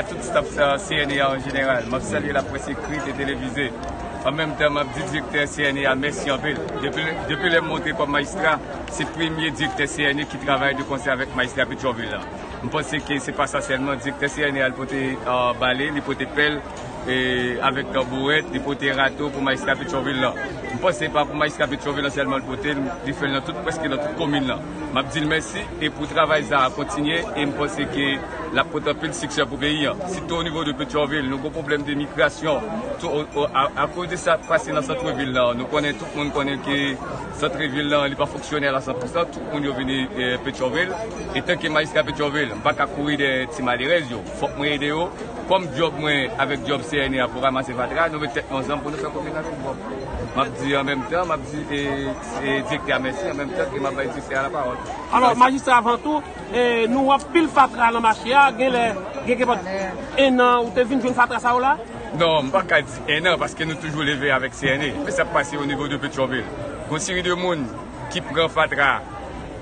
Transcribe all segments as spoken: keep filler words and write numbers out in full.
A tout staf sa, C N E a an jeneral, m ap salye laprès ekrit e televize. An menm tan, m ap di direktè C N E a mèsi anpil. Depi, depi lè m monte kòm majistra, se premye direktè C N E ki travay de konsè avèk majistra Petyonvil la. M panse ke se pa sa sèlman, direktè C N E a, li pote, euh, bale, li pote pèl, e avèk, euh, bourèt, li pote rato pou majistra Petyonvil la. M panse pa pou majistra Petyonvil la sèlman li pote l, li fè l nan tout, prèske nan tout komin nan. M ap di l mèsi, e pou travay sa a kontinye, e m panse ke l ap pote anpil siksè pou peyi a. Sitou o nivo de Petyonvil, nou gen pwoblèm de migrasyon. Tou, o, o, a, akoz de sa k pase nan santvil la, nou konnen, tout moun konnen ke santvil la, li pa fonksyonèl a san pou san, tout moun yo vini, eh, Petyonvil. Etanke majistra Petyonvil, m pa ka kouri dèyè ti malerèz yo. Fòk mwen ede yo. Kòm djòb mwen avèk djòb C N E a pou ranmase fatra, nou met tèt nou ansanm pou nou fè komin nan pi pwòp. M ap di an menm tan, m ap di, eh, eh, direktè a mèsi, an menm tan ke m ap bay direktè a lapawòl. Alò, majistra, avan tou, eh, nou wè anpil fatra nan mache a, genlè, gen, gen pa enn an, ou te vin jwenn fatra sa yo la? Non, m pa ka di enn an, paske nou toujou leve avèk C N E. Men sa k pase o nivo de Petyonvil. Gon seri de moun ki pran fatra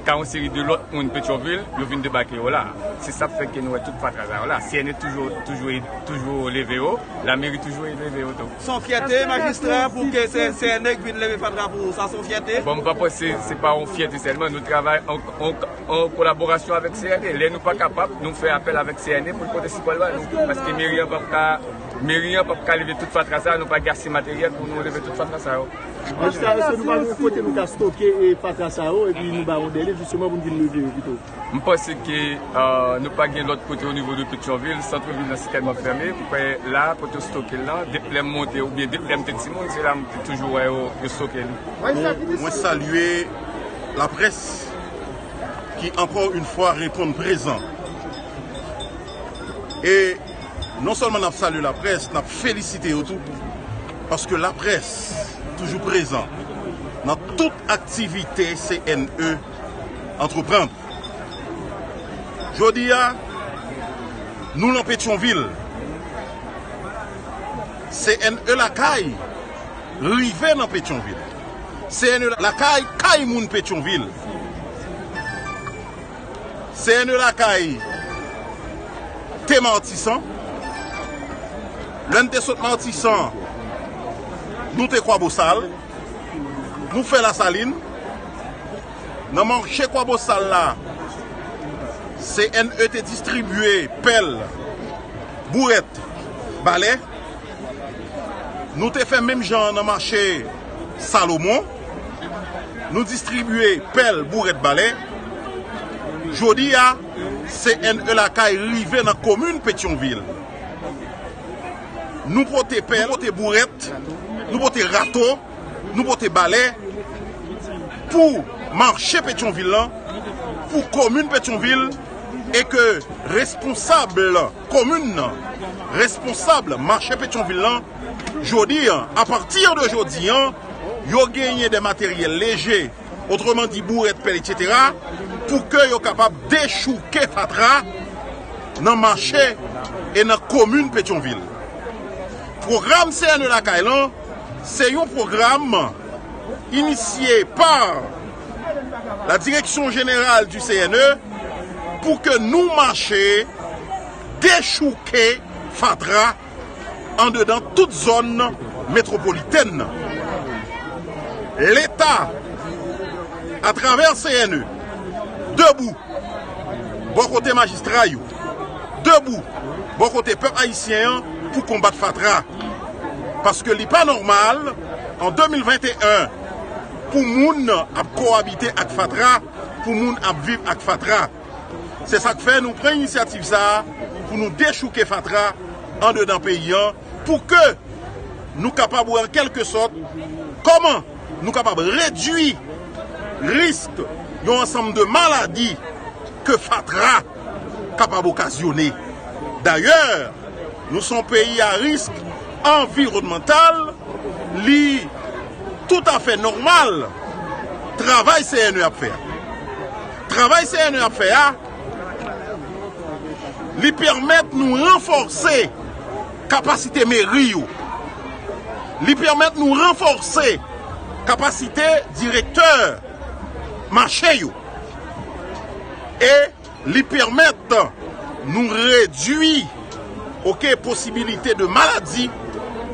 ka yon seri de lòt moun Petyonvil, yo vin debake yo la. Se sa k fè ke nou wè tout fatra sa yo la. C N E toujou, toujou, toujou leve yo, lameri toujou leve yo tou. Se yon fyète, majistra, pou ke se C N E k vin leve fatra pou ou. Sa se yon fyète? Bon, m pa panse se pa yon fyète sèlman. Nou travay an, an, an kolaborasyon avèk C N E. Lè nou pa kapab, nou fè apèl avèk C N E pou l pote sipò l ba nou. Paske meri an p ap ka, meri an p ap ka leve tout fatra sa, nou pa gen ase materyèl pou nou leve tout fatra sa yo. Majistra, èske nou pa gen yon kote nou ka stoke, e, fatra sa yo, epi nou ba yon dèle, jisteman, pou n vin leve yo pito? M panse ke, euh, nou pa gen lòt kote o nivo de Petyonvil, santvil la sitèlman fèmen, m kwè la, kote yo stoke l lan, depi lè m monte, oubyen depi lè m te timoun, se la m te toujou wè yo, yo stoke li. Mwen, mwen salye laprès ki, ankò yon fwa, reponn prezan. E non sèlman n ap salye laprès, n ap felisite yo tou, paske laprès toujou prezan nan tout aktivite C N E antreprann. Jodi a, nou nan Petyonvil. C N E Lakay rive nan Petyonvil. C N E Lakay, kay moun Petyonvil. C N E Lakay te Matisan. Lè n te sot Matisan, nou te Kwabosal. Nou fè Lasalin. Nan mache Kwabosal la, C N E te distribye pèl, bourèt, balè. Nou te fè menm jan an nan mache Salomon. Nou distribye pèl, bourèt, balè. Jodi a, C N E Lakay rive nan komin Petyonvil. Nou pote pèl, nou pote bourèt, nou pote rato, nou pote balè pou mache Petyonvil lan, pou komin Petyonvil, e ke responsab komin nan, responsab mache Petyonvil lan, jodi an, apati de jodi an, yo genyen de materyèl leje, otreman di bourèt, pèl, etsetera, pou ke yo kapab dechouke fatra nan mache e nan komin Petyonvil. Pwogram C N E Lakay lan, se yon pwogram inisye pa la Direction Générale du C N E pou ke nou mache dechouke fatra andedan tout zòn metwopolitèn nan. Leta, atravè C N E, debou bò kote majistra yo, debou bò kote pèp ayisyen an pou konbat fatra. Paske li pa nòmal, an de mil venteyen, pou moun ap kowabite ak fatra, pou moun ap viv ak fatra. Se sa k fè nou pran inisyativ sa a pou nou dechouke fatra andedan peyi an, pou ke nou kapab wè an kèlke sòt kòman nou kapab redui risk yon ansanm de maladi ke fatra kapab okazyone. Dayè, nou se yon peyi a risk anviwònmantal, li toutafè nòmal travay C N E ap fè a. Travay C N E ap fè a, li pèmèt nou ranfòse kapasite meri yo. Li pèmèt nou ranfòse kapasite direktè mache yo. E li pèmèt nou redui oke, posibilite de maladi,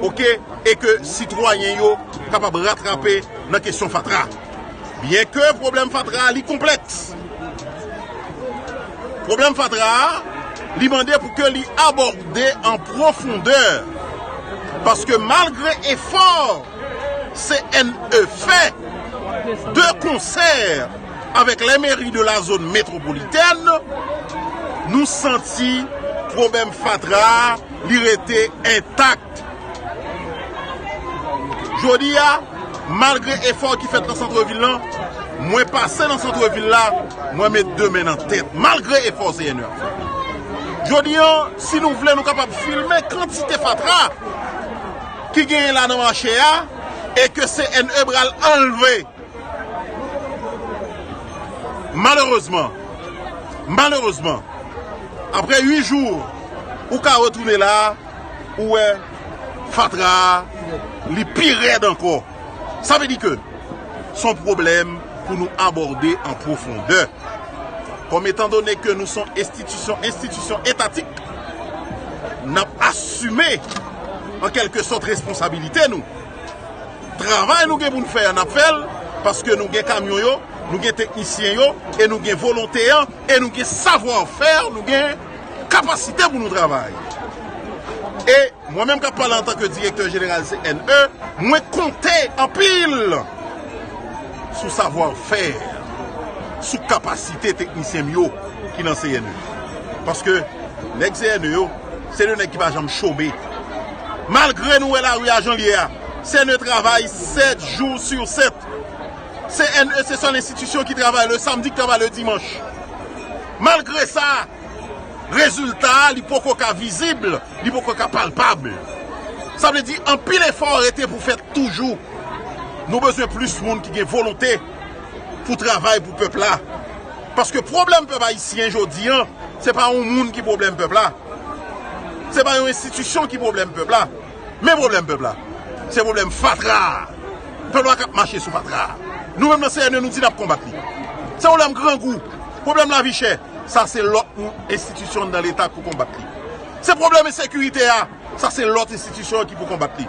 oke, e ke sitwayen yo kapab ratrape nan kesyon fatra. Byen ke pwoblèm fatra a li konplèks, pwoblèm fatra a li mande pou ke li abòde an pwofondè, paske malgre efò C N E fè de konsè avèk les mairies de la zone métropolitaine, nou santi pwoblèm fatra a li rete entak. Jodi a, malgre efò ki fèt nan santrevil lan, mwen pase nan santrevil la, mwen met de men nan tèt, malgre efò C N E ap fè. Jodi a, si nou vle, nou kapab filme kantite fatra ki genyen la nan mache a, e ke C N E pral anlve. Malerezman, malerezman, apre uit jou, ou ka retounen la, ou wè fatra a, li pi rèd ankò. Sa vle di ke se yon pwoblèm pou nou abòde an pwofondè. Kòm etan done ke nou se yon enstitisyon, enstitisyon etatik, n ap asime an kèlke sòt responsabilite nou. Travay nou gen pou n fè a, n ap fè l, paske nou gen kamyon yo, nou gen teknisyen yo, e nou gen volonte an, e nou gen savwa fè, nou gen kapasite pou nou travay. E mwen menm k ap pale antanke direktè jeneral C N E, mwen konte anpil sou savwa fè, sou kapasite teknisyen m yo ki nan C N E. Paske nèg C N E yo, se de nèg ki pa janm chome. Malgre nou wè lari a jan l ye a, C N E travay sèt jou sou sèt. C N E se sèl enstitisyon ki travay le samdi, ki travay le dimanch. Malgre sa, rezilta a, li poko ka vizib, li poko ka palpab. Sa vle di, anpil efò rete pou fèt toujou. Nou bezwen plis moun ki gen volonte pou travay pou pèp la. Paske pwoblèm pèp ayisyen jodi a, se pa yon moun ki pwoblèm pèp la. Se pa yon enstitisyon ki pwoblèm pèp la. Men pwoblèm pèp la, se pwoblèm fatra a. Pèp la k ap mache sou fatra a. Nou menm nan C N E, nou di n ap konbat li. Se pwoblèm grangou, pwoblèm lavi chè, sa se lòt enstitisyon anndan Leta k pou konbat li. Se pwoblèm ensekirite a, sa se lòt enstitisyon ki pou konbat li.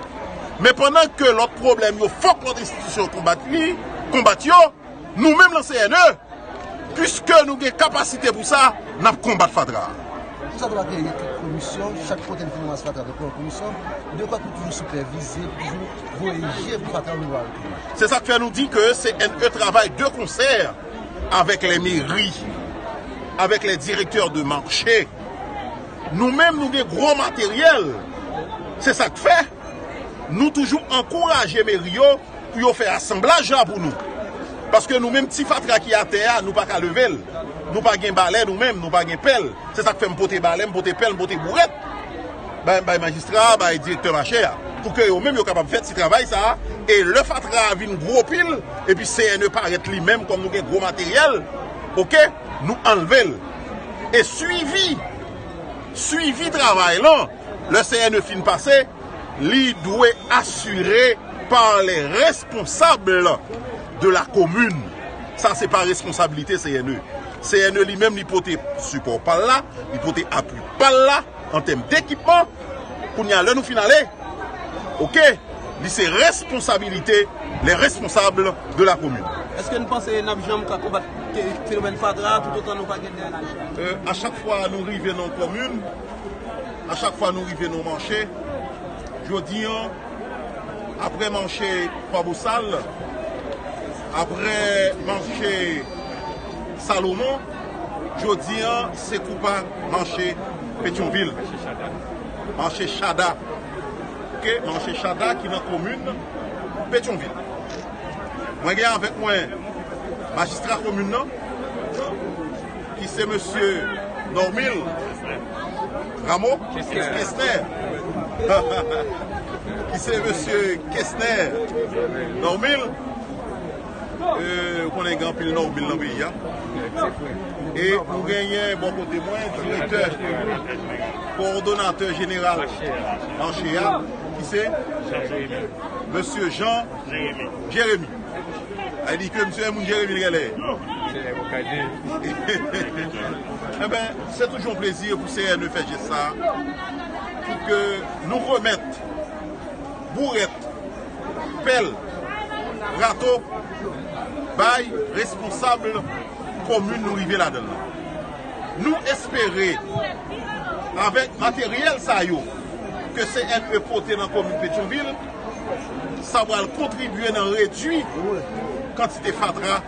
Men pandan ke lòt pwoblèm yo, fòk lòt enstitisyon konbat li, konbat yo, nou menm nan C N E, piske nou gen kapasite pou sa, n ap konbat fatra a. Poukisa nou pa kreye kèk komisyon, chak kote n fin ranmase fatra, nou kreye yon komisyon, de kòd pou toujou sipèvize, pou toujou voye je pou fatra nou va retounen. Se sa k fè nou di ke C N E travay de konsè avèk les mairies, avèk les directeurs de marché. Nou menm, nou gen gwo materyèl. Se sa k fè, nou toujou ankouraje meri yo pou yo fè asanblaj la pou nou. Paske nou menm, ti fatra ki atè a, nou pa ka leve l. Nou pa gen balè nou menm, nou pa gen pèl. Se sa k fè m pote balè, m pote pèl, m pote bourèt. Bay, bay majistra, bay direktè mache a. Pou ke yo menm yo kapab fè ti travay sa a. E lè fatra a vin gwo pil, epi C N E parèt li menm kòm nou gen gwo materyèl, oke, nou anlve l. E swivi, swivi travay lan, lè C N E fin pase, li dwe asire par les responsables de la commune. Sa se pa responsabilite C N E. C N E li menm li pote sipò pa l la, li pote apui pa l la an tèm dekipman. Kounye a lè nou fin ale, oke, li se responsabilite les responsables de la commune. Èske n panse n ap janm ka konbat ke-, fenomèn fatra a toutotan nou pa gen de... Euh, a chak fwa nou rive nan yon komin, a chak fwa nou rive nan yon mache, jodi an, apre mache Kwabosal, apre mache Salomon, jodi an, se koupa mache Petyonvil. Mache Chada. Oke, mache Chada ki nan komin Petyonvil. Mwen gen avèk mwen majistra komin nan, ki se mesye Normil Rameau, Kesner, ki se mesye Kesner Normil. Euh, ou konnen gen anpil Normil nan peyi a. E nou genyen bò kote mwen, direktè, kowòdonatè jeneral mache a, ki se mesye Jean Jérémy. Sa vle di ke misye se moun Jeremi li genlè. Enben, se toujou yon plezi pou C N E fè jès sa a. Ke nou remèt bourèt, pèl, rato bay responsab komin nou rive ladan l lan. Nou espere, avèk materyèl sa yo ke C N E pote nan komin Petyonvil, sa pral kontribye nan redui kantite fatra,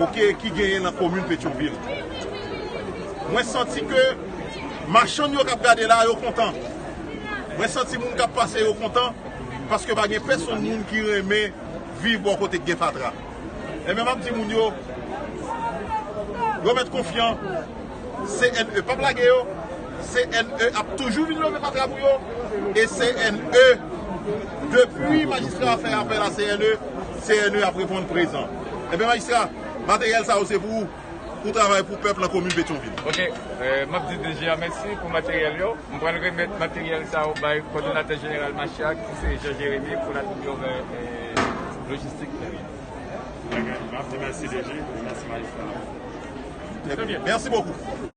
oke, ki genyen nan komin Petyonvil. Mwen santi ke machann yo k ap gade la, yo kontan. Mwen santi moun k ap pase yo kontan, paske pa gen pèsonn moun ki renmen viv bò kote k gen fatra. Enben, m ap di moun yo, yo mèt konfyan, C N E p ap lage yo, C N E ap toujou vin leve fatra pou yo, e C N E, depi majistra a fè apèl a C N E, C N E ap reponn prezan. Enben, majistra, materyèl sa yo se pou ou, ou travay pou pèp lan komin Petyonvil. Ok, euh, m ap di D G a mèsi pou materyèl yo. M pral remèt materyèl sa yo bay kòdonatè jeneral mache a, ki se Jean Jérémy, pou l al pou yo bay, euh, lojistik tèren. Ok, m ap di mèsi D G, mèsi majistra. Trè byen. Mèsi bokou.